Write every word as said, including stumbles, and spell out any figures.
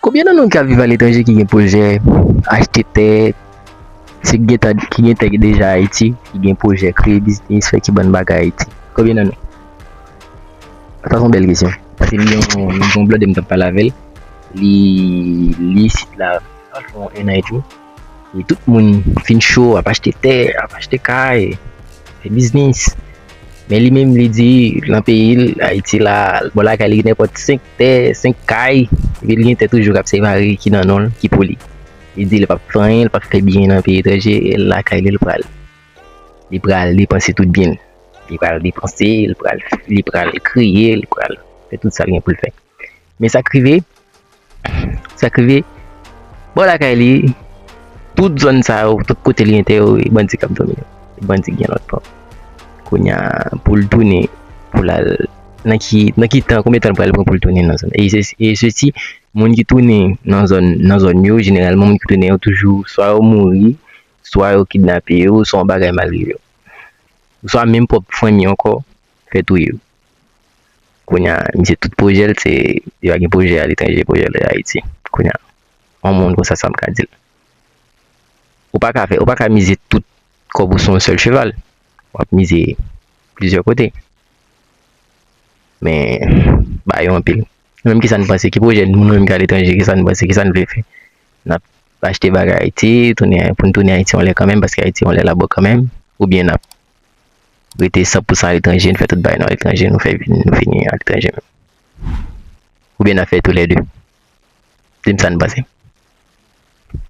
Konbyen nan nou ki ap viv aletranje ki gen pwojè achte tè, se ki gen tè, ki gen tè deja Ayiti, ki gen pwojè kreye biznis, fè ki bann bagay Ayiti? Konbyen nan nou? Sa se yon bèl kesyon. Paske m gen yon, m gen yon blòdè m t ap pale avè l. Li, li isit la, sa fè yon en an edmi. E tout moun fin cho, ap achte tè, ap achte kay, fè biznis. Men li menm, li di, nan peyi l, Ayiti la, bò lakay li, gen nenpòt senk tè, senk kay, epi li gen tè toujou k ap sèvi avè ki nan non l, ki pou li. Li di, li p ap fè anyen, li p ap fè byen nan peyi etranje, e lakay li, li pral. Li pral depanse tout byen l. Li pral depanse, li pral, li pral kreye, li pral fè tout sa l gen pou l fè. Men sa k rive, sa k rive, bò lakay li, tout zòn sa yo, tout kote li enteryo, e bandi k ap domine. E bandi k gen lòt pòv. Kounye a, pou l tounen, pou l al, nan ki, nan ki tan, konbyen tan l pral pran pou l tounen nan zòn? E se, e se si, moun ki tounen nan zòn, nan zòn yo, jeneralman, moun ki tounen yo toujou, swa yo mouri, swa yo kidnape yo, swa yon bagay mal rive yo. Swa menm pwòp fanmi ankò, fè touye yo. Kounye a, misye tout pwojè l, se, li pa gen pwojè aletranje, pwojè l Ayiti. Kounye a, yon moun konsa, sa m ka di l. Ou pa ka fè, ou pa ka mize tout kòb ou sou yon sèl cheval. W ap mize plizyè kote. Men, ba yo anpil. Nou menm, kisa n panse? Ki pwojè nou menm ki aletranje, kisa n panse? Kisa n vle fè? N ap achte bagay Ayiti, tounen, pou n tounen Ayiti yon lè kanmenm, paske Ayiti yon lè laba kanmenm, oubyen n ap rete san pou san aletranje, n fè tout bagay nou aletranje, nou fè vin, nou fini aletranje menm. Oubyen n ap fè toulède. Di m sa n panse.